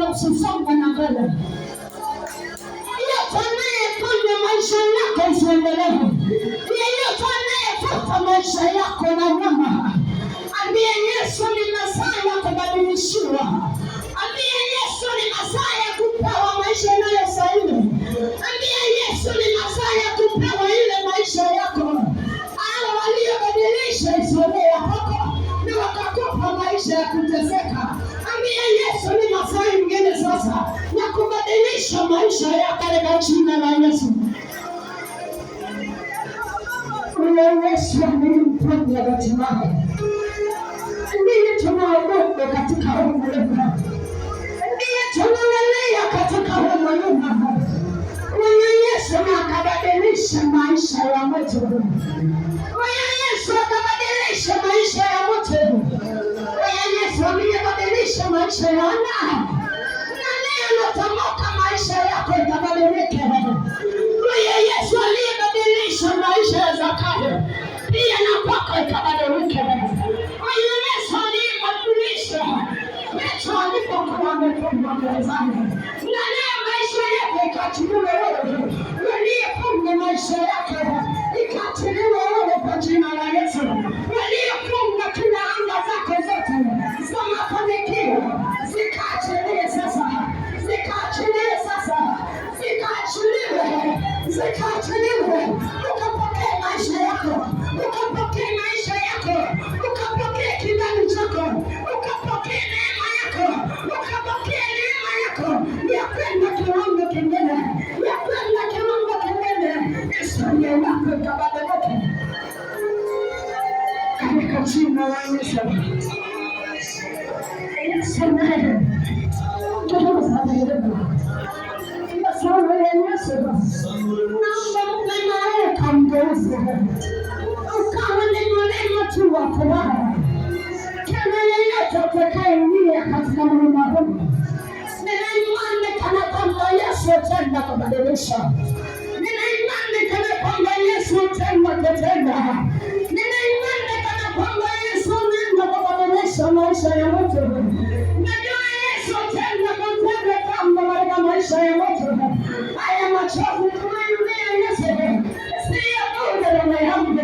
Anayekufanya usisonge na mbele, yeyote anayefanya maisha yako isiendelee, yeyote anayefuta maisha yako na nyuma, ambie Yesu ni masaa ya kubadilishiwa. Ambie Yesu ni masaa ya kupewa maisha yanayostahili. Ambie Yesu ni masaa ya kupewa ile maisha yako. Hao waliobadilisha historia yako na wakakupa maisha ya kuteseka. Ambie Yesu ni masaa mengine sasa ya kubadilisha maisha yako katika jina la Yesu. Huyo Yesu alimponya Bartimayo. Ndiye tunaogopa katika huu mlima, ndiye tunalilia katika huu mlima. Huyu Yesu akabadilisha maisha ya mtu. Huyu Yesu akabadilisha maisha ya mtu. Huyu Yesu aliyebadilisha maisha ya Ana, na leo natamka maisha yako itabadilika. Huyu Yesu aliyebadilisha maisha ya Zakayo, pia na kwako ikabadilika. Huyu Yesu aliyebadilisha Petro alipokuwa amefungwa gerezani, na leo maisha yako ikaachiliwe wewe, waliyefunga maisha yako ikaachiliwe wewe kwa jina la Yesu, waliofunga kila anga zako zote za mafanikio zikaachilie sasa, zikaachilie sasa, zikaachiliwe, zikaachiliwe, ukapokee maisha yako, ukapokee maisha yako, ukapokee kibali chako, ukapokee neema yako, ukapokee neema yako ya kwenda kiwango kingine, ya kwenda kiwango kingine, historia yako ikabadilike katika jina la Yesu. Yesu naye ngeuza dhehebu. Yesu ya Yesu, naomba naye kamgeuze ukawa ni mwalimu tu wa furaha. Kila yeyote atakayeingia katika mlima huu, nina imani kana kwamba Yesu ataenda kubadilisha. Nina imani kana kwamba Yesu ataenda kutenda. Nina imani kana kwamba Yesu anaenda kubadilisha maisha ya mtu. Najua Yesu ataenda kutenda jambo katika maisha ya mtu. Haya machozi tunayolia Yesu, si ya bure baba yangu,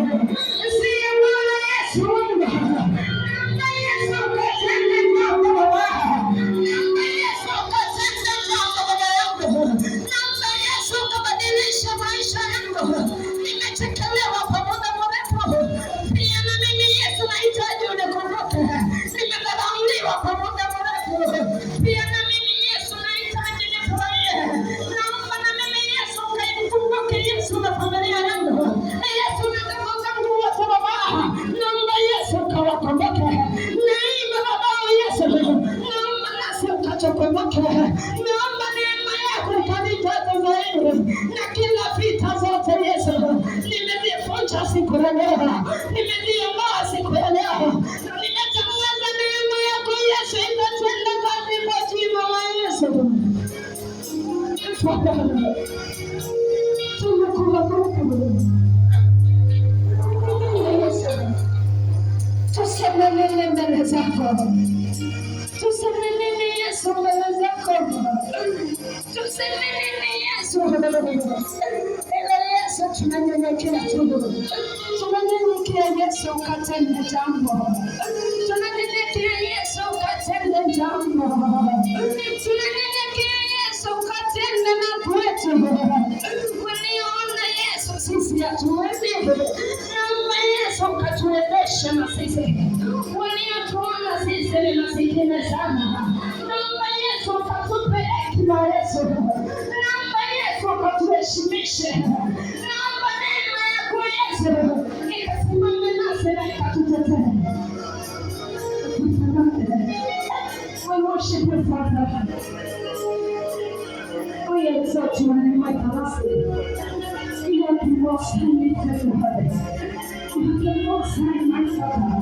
si ya bure Yesu wangu. Naomba Yesu ukatende jambo baba. Naomba Yesu ukatende jambo baba yangu. Naomba Yesu ukabadilisha maisha yangu. Nimechekelewa kwa muda mrefu. Pia na mimi Yesu nahitaji unikumbuke. Nimedharauliwa kwa muda mrefu. Pia na mimi Yesu nahitaji nifurahie. Naomba na mimi Yesu ukaikumbuke Yesu na familia yangu. Yesu na ndugu zangu wote baba. Naomba Yesu ukawakumbuke. Naimba baba Yesu. Naomba nasi ukatukumbuke. Naomba neema yako ikanijaze zaidi na kila vita zote Yesu nimezivunja siku ya leo, nimeziondoa siku ya leo, nimetangaza neema yako Yesu itatenda kazi kwa jina la Yesu. Father, tunakuabudu Yesu, tuseme nini mbele zako? Tuseme nini Yesu mbele zako? Tuseme nini Yesu? Ila Yesu tunanyenyekea tu, tunanyenyekea Yesu ukatende jambo, tunanyenyekea Yesu ukatende jambo, tunanyenyekea Yesu ukatende na kwetu. Waliona Yesu sisi hatuwezi, naomba Yesu ukatuwezeshe na sisi. Waliotuona sisi ni masikini sana, naomba Yesu ukatupe hekima Yesu, naomba Yesu ukatuheshimishe, naomba neema yako Yesu ikasimame nasi na ikatutetee. We worship you, Father. We exalt your name, my God. You are the most high lifted heaven. You are the most high, my Father.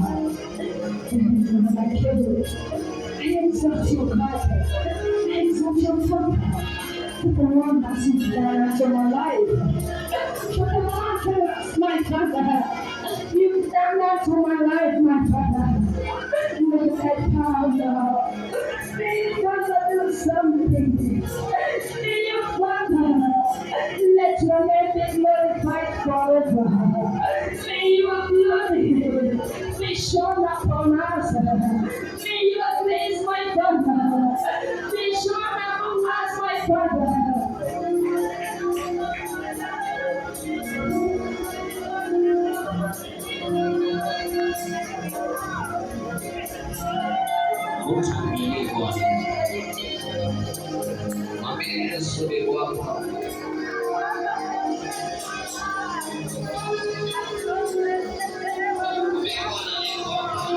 I exalt your God. I exalt your Father. For the one that is there to my life. For the one that my Father. You've done that to my life, my Father. You are the power. Father. May you, Father, do something. May you, Father, let your name be glorified forever. May your glory be shown upon us. May your grace, my Father, be shown upon us, my Father. Utamwamini Bwana. Mwamini Yesu ni Bwana. Mwambie Bwana niko hapa.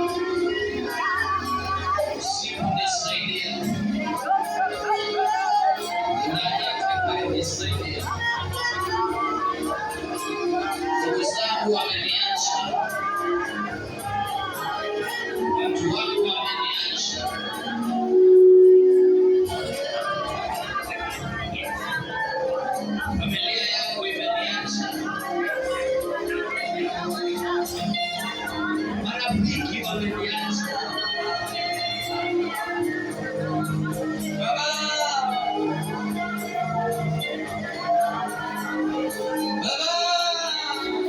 Usiponisaidia, ni nani atakayenisaidia? Ndugu zangu wameniacha, watu wangu wameniacha, familia yangu imeniacha, marafiki wameniacha. Baba, Baba,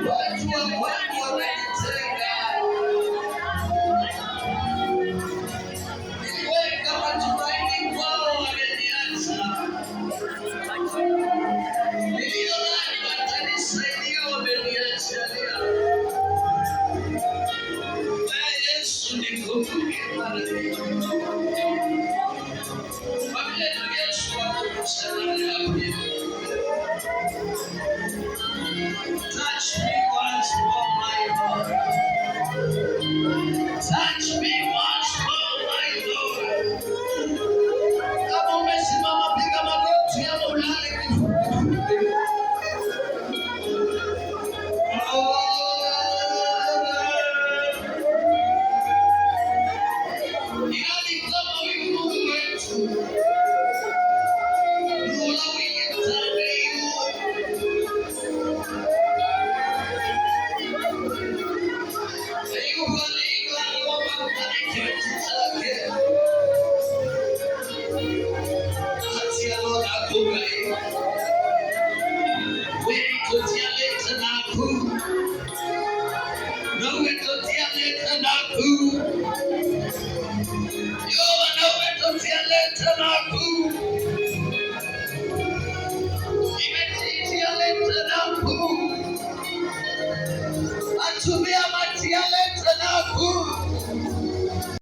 watu wa kwangu wamenitenga. Niliweka matumaini kwao, wameniacha. Niliodhani watanisaidia, wameniacha. Ee Yesu, nikumbuke mara hii. Mwambie tu Yesu akuguse mara ya pili. Touch me once more, my Lord. Touch me once more, my Lord. Kama umesimama piga magoti ama ulale kifudifudi. Oh, ni nani kama huyu Mungu wetu? Lula wiyetande. Ayubu aliomba kiti chake. Atialo nakugai. Wetotialeta naku. No wetotialeta naku. Yo no wetotialeta naku. Imetitialeta naku. Atumia matialeta naku.